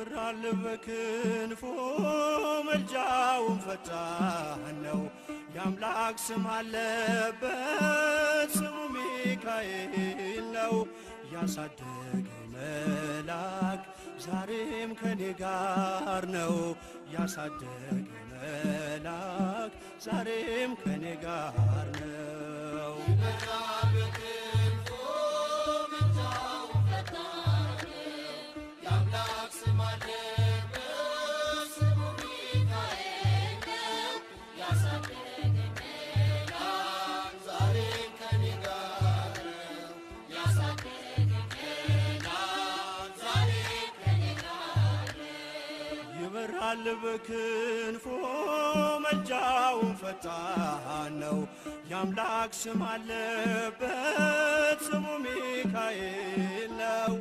ይበራል በክንፎ መልጃውን ፈጣን ነው። የአምላክ ስም አለበት ስሙ ሚካኤል ነው። ያሳደገኝ መልአክ ዛሬም ከኔ ጋር ነው። ያሳደገኝ መልአክ ዛሬም ከኔ ጋር ነው። ይበራል በክንፎ ምልጃው ፈጣን ነው። የአምላክ ስም አለበት ስሙ ሚካኤል ነው። ያሳደገኝ መልአክ ዛሬም ከኔ ጋር ነው። ያሳደገኝ መልአክ ዛሬም ከኔ ጋር ነው። ይበራል በክንፎ መልጃውን ፈጣን ነው። የአምላክ ስም አለበት ስሙ ሚካኤል ነው።